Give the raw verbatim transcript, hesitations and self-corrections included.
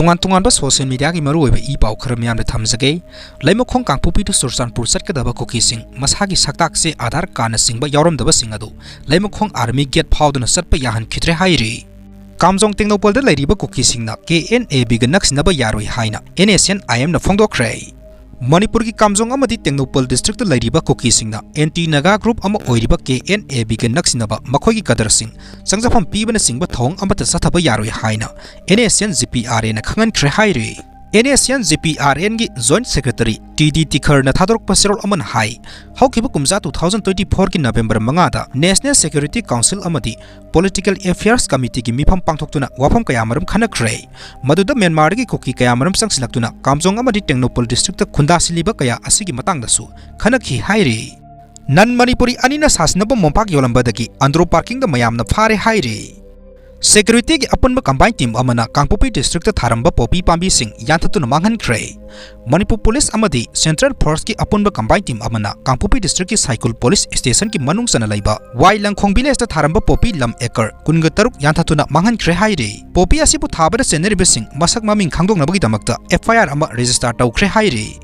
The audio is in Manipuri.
ꯇꯣꯉꯥꯟ ꯇꯣꯉꯥꯟꯕ social mediaꯒꯤ ꯃꯔꯨꯑꯣꯏꯕ ꯏ ꯄꯥꯎ ꯈꯔ ꯃꯤꯌꯥꯝꯗ ꯊꯝꯖꯒꯦ꯫ ꯂꯩꯃꯈꯣꯡ ꯀꯥꯡꯄꯣꯛꯄꯤ to ꯆꯨꯔꯆꯥꯟꯄꯨꯔ ꯆꯠꯀꯗꯕ ꯀꯨꯀꯤꯁꯤꯡ ꯃꯁꯥꯒꯤ ꯁꯛꯇꯥꯛ ꯆꯦ ꯑꯥꯙꯥꯔ ꯀꯥꯔꯗꯅꯆꯤꯡꯕ ꯌꯥꯎꯔꯝꯗꯕꯁꯤꯡ ꯑꯗꯨ ꯂꯩꯃꯈꯣꯡ army gate ꯐꯥꯎꯗꯨꯅ ꯆꯠꯄ ꯌꯥꯍꯟꯈꯤꯗ꯭ꯔꯦ ꯍꯥꯏꯔꯤ꯫ ꯀꯥꯝꯖꯣꯡ ꯇꯦꯡꯅꯧꯄꯜꯗ ꯂꯩꯔꯤꯕ ꯀꯨꯀꯤꯁꯤꯡꯅ KNABꯒ ꯅꯛꯁꯤꯟꯅꯕ ꯌꯥꯔꯣꯏ ꯍꯥꯏꯅ NSCN-IMꯅ ꯐꯣꯡꯗꯣꯛꯈ꯭ꯔꯦ꯫ ꯃꯅꯤꯄꯨꯔꯒꯤ ꯀꯥꯝꯖꯣꯡ ꯑꯃꯗꯤ ꯇꯦꯡꯅꯧꯄꯜ districtꯇ ꯂꯩꯔꯤꯕ ꯀꯨꯀꯤꯁꯤꯡꯅ anti Naga group ꯑꯃ ꯑꯣꯏꯔꯤꯕ KNABꯒ ꯅꯛꯁꯤꯟꯅꯕ ꯃꯈꯣꯏꯒꯤ ꯀꯗꯔꯁꯤꯡ ꯆꯪꯖꯐꯝ ꯄꯤꯕꯅꯆꯤꯡꯕ ꯊꯧꯑꯣꯡ ꯑꯃꯠꯇ ꯆꯠꯊꯕ ꯌꯥꯔꯣꯏ ꯍꯥꯏꯅ NSCN GPRNꯅ ꯈꯪꯍꯟꯈ꯭ꯔꯦ ꯍꯥꯏꯔꯤ꯫ NSCN GPRNꯒꯤ joint secretary TD ꯇꯤꯈꯔꯅ ꯊꯥꯗꯣꯔꯛꯄ ꯆꯦꯔꯣꯜ ꯑꯃꯅ ꯍꯥꯏ, ꯍꯧꯈꯤꯕ ꯀꯨꯝꯖꯥ two thousand twenty fourꯒꯤ November ꯃꯉꯥꯗ National Security Council ꯑꯃꯗꯤ Political Affairs Committeeꯒꯤ ꯃꯤꯐꯝ ꯄꯥꯡꯊꯣꯛꯇꯨꯅ ꯋꯥꯐꯝ ꯀꯌꯥ ꯃꯔꯨꯝ ꯈꯟꯅꯈ꯭ꯔꯦ꯫ ꯃꯗꯨꯗ ꯃ꯭ꯌꯥꯟꯃꯥꯔꯗꯒꯤ ꯀꯨꯀꯤ ꯀꯌꯥ ꯃꯔꯨꯝ ꯆꯪꯁꯤꯜꯂꯛꯇꯨꯅ ꯀꯥꯝꯖꯣꯡ ꯑꯃꯗꯤ ꯇꯦꯡꯅꯧꯄꯜ districtꯇ ꯈꯨꯟꯗꯥꯁꯤꯜꯂꯤꯕ ꯀꯌꯥ ꯑꯁꯤꯒꯤ ꯃꯇꯥꯡꯗꯁꯨ ꯈꯟꯅꯈꯤ ꯍꯥꯏꯔꯤ꯫ Non Manipuri ꯑꯅꯤꯅ ꯁꯥꯁꯤꯟꯅꯕ ꯃꯣꯝꯄꯥꯛ ꯌꯣꯜꯂꯝꯕꯗꯒꯤ ꯑꯟꯗ꯭ꯔꯣ parkingꯗ ꯃꯌꯥꯝꯅ ꯐꯥꯔꯦ ꯍꯥꯏꯔꯤ꯫ Securityꯒꯤ ꯑꯄꯨꯟꯕ combined team ꯑꯃꯅ ꯀꯥꯡꯄꯣꯛꯄꯤ districtꯇ ꯊꯥꯔꯝꯕ ꯄꯣꯄꯤ ꯄꯥꯝꯕꯤꯁꯤꯡ ꯌꯥꯟꯊꯠꯇꯨꯅ ꯃꯥꯡꯍꯟꯈ꯭ꯔꯦ꯫ ꯃꯅꯤꯄꯨꯔ police ꯑꯃꯗꯤ Central Forceꯀꯤ ꯑꯄꯨꯟꯕ combined team ꯑꯃꯅ ꯀꯥꯡꯄꯣꯛꯄꯤ districtꯀꯤ ꯁꯥꯏꯀꯨꯜ police stationꯒꯤ ꯃꯅꯨꯡ ꯆꯟꯅ ꯂꯩꯕ ꯋꯥꯏ ꯂꯪꯈꯣꯡ villageꯇ ꯊꯥꯔꯝꯕ ꯄꯣꯄꯤ ꯂꯝ acre ꯀꯨꯟꯒ ꯇꯔꯨꯛ ꯌꯥꯟꯊꯠꯇꯨꯅ ꯃꯥꯡꯍꯟꯈ꯭ꯔꯦ ꯍꯥꯏꯔꯤ꯫ ꯄꯣꯄꯤ ꯑꯁꯤꯕꯨ ꯊꯥꯕꯗ ꯆꯦꯟꯅꯔꯤꯕꯁꯤꯡ ꯃꯁꯛ ꯃꯃꯤꯡ ꯈꯪꯗꯣꯛꯅꯕꯒꯤꯗꯃꯛꯇ FIR ꯑꯃ register ꯇꯧꯈ꯭ꯔꯦ ꯍꯥꯏꯔꯤ꯫